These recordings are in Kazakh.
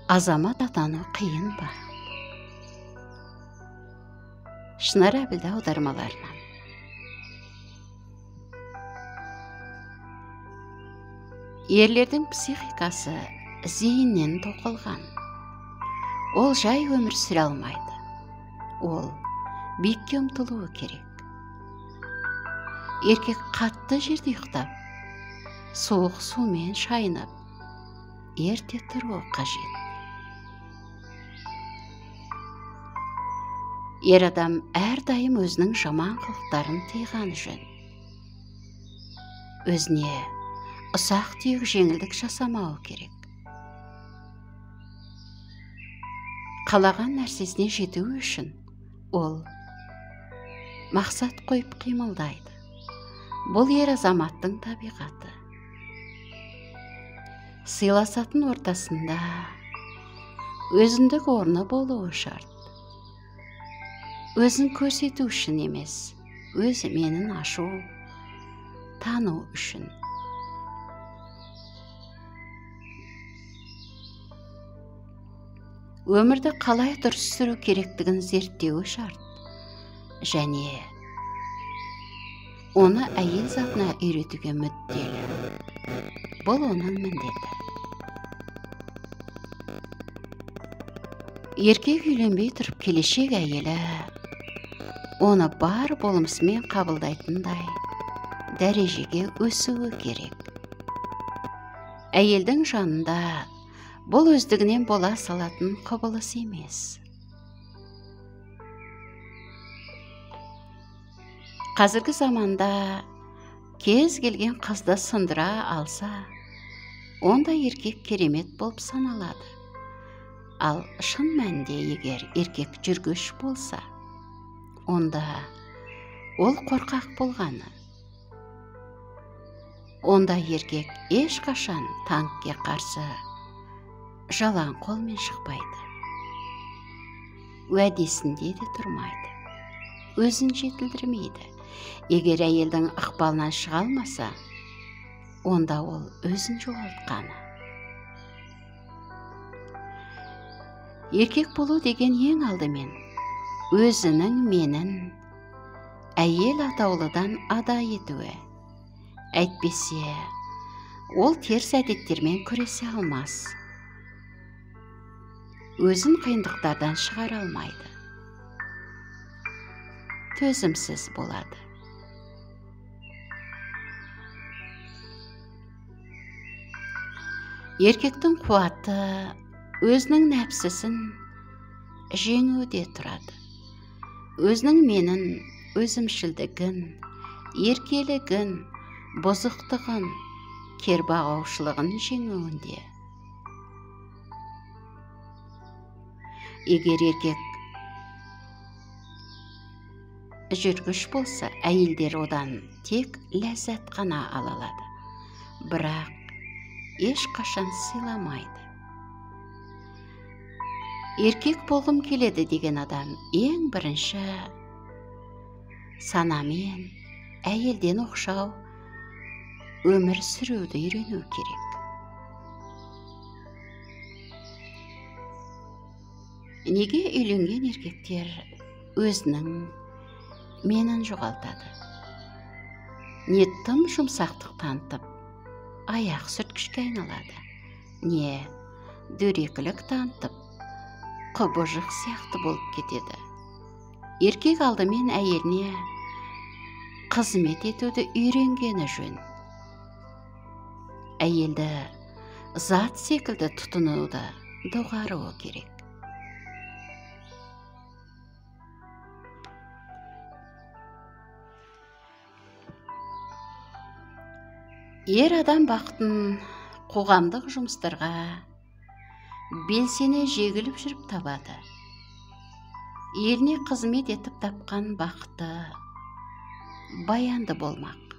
Азамат атану қиын ба? Шынар Әбілда аудармаларынан. Ерлердің психикасы зейіннен тоқылған. Ол жай өмір сүре алмайды. Ол биікке ұмтылуы керек. Еркек қатты жерде ұйықтап, суық сумен шайынып, ерте тұруы қажет. Ер адам әрдайым өзінің жаман қылықтарын тыйған жөн. Өзіне ұсақ-түйек жеңілдік жасамауы керек. Қалаған нәрсесіне жету үшін ол мақсат қойып қимылдайды. Бұл ер азаматтың табиғаты. Сыйласатын ортасында өзіндік орны болуы шарт. Өзін көрсету үшін емес, өз менін ашу, тану үшін. Өмірді қалай дұрыс сүру керектігін зерттеуі шарт. Және оны әйел затына үйретуге мүдделі. Бұл оның міндеті. Еркек үйленбей тұрып келешек әйелі оны бар болмысымен қабылдайтындай дәрежеге өсуі керек. Әйелдің жанында бұл өздігінен бола салатын құбылыс емес. Қазіргі заманда кез келген қызды сындыра алса, онда еркек керемет болып саналады. Ал шын мәнінде егер еркек жүргіш болса, онда ол қорқақ болғаны. Онда еркек ешқашан танкке қарсы жалаң қолмен шықпайды. Уәдесінде де тұрмайды. Өзін жетілдірмейді. Егер әйелдің ықпалынан шыға алмаса, онда ол өзін жоғалтқаны. Еркек болу деген ең алдымен өзінің менін әйел атаулыдан ада етуі. Әйтпесе, ол теріс әдеттермен күресе алмас. Өзін қиындықтардан шығара алмайды. Төзімсіз болады. Еркектің қуаты өзінің нәпсісін жеңуде тұрады. Өзінің менін, өзімшілдігін, еркелігін, бұзықтығын, кербағаушылығын жеңуінде. Егер еркек жүргіш болса, әйелдер одан тек ләззат қана ала алады, бірақ ешқашан сыйламайды. Еркек болғым келеді деген адам ең бірінші санамен әйелден оқшау өмір сүруді үйрену керек. Неге үйленген еркектер өзінің менін жоғалтады? Не тым жұмсақтық танытып, аяқ сүрткішке айналады, не дөрекілік танытып, құбыжық сияқты болып кетеді. Еркек алдымен әйеліне қызмет етуді үйренгені жөн. Әйелді зат секілді тұтынуды доғаруы керек. Ер адам бақытын қоғамдық жұмыстарға белсене жегіліп жүріп табады. Еліне қызмет етіп тапқан бақыты баянды болмақ.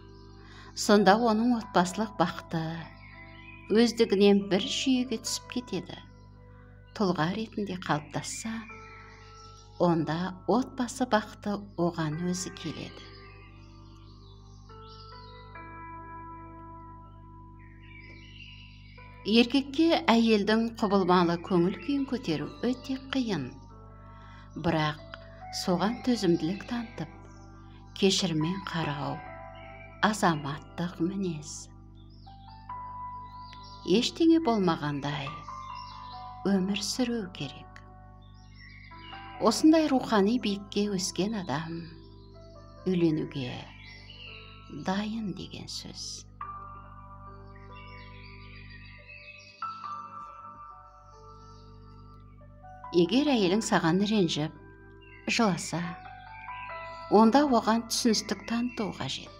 Сонда оның отбасылық бақыты өздігінен бір жүйеге түсіп кетеді. Тұлға ретінде қалыптасса, онда отбасы бақыты оған өзі келеді. Еркекке әйелдің құбылмалы көңіл күйін көтеру өте қиын. Бірақ соған төзімділік танытып, кешіріммен қарау азаматтық мінез. Ештеңе болмағандай өмір сүру керек. Осындай рухани биікке өскен адам үйленуге дайын деген сөз. Егер әйелің саған ренжіп, жыласа, онда оған түсіністік таныту қажет.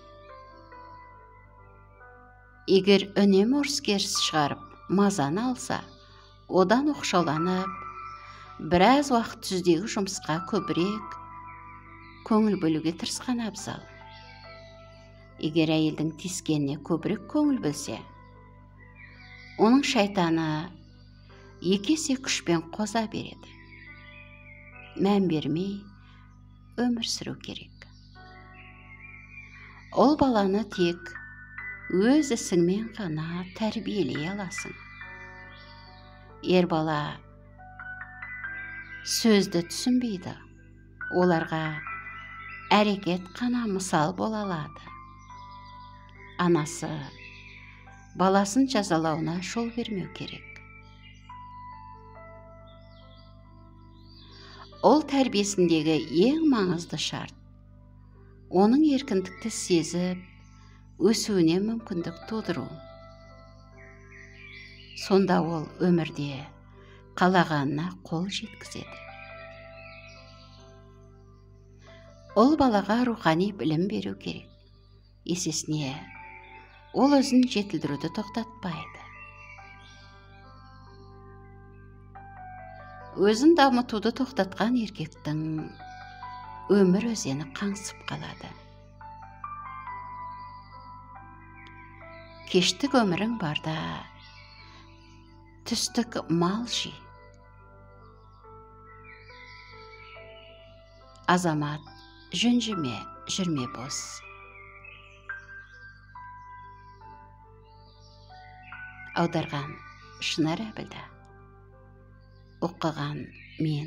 Егер үнемі ұрыс-керіс шығарып, мазаны алса, одан оқшауланып, біраз уақыт түздегі жұмысқа көбірек көңіл бөлуге тырысқан абзал. Егер әйелдің тиіскеніне көбірек көңіл бөлсе, оның шайтаны екі есе күшпен қоза береді. Мән бермей өмір сүру керек. Ол баланы тек өз ісіңмен ғана тәрбиелей аласың. Ер бала сөзді түсінбейді, оларға әрекет қана мысал бола алады. Анасы баласын жазалауына жол бермеу керек. Ол тәрбиесіндегі ең маңызды шарт оның еркіндікті сезіп, өсуіне мүмкіндік тудыру. Сонда ол өмірде қалағанына қол жеткізеді. Ол балаға рухани білім беру керек. Есесіне ол өзін жетілдіруді тоқтатпайды. Өзін дамытуды тоқтатқан еркектің өмір өзені қаңсып қалады. Кештік өмірің барда түстік мал жи. Азамат, жүнжіме, жүрме бос. Аударған Шынар Әбілда. Оқыған мен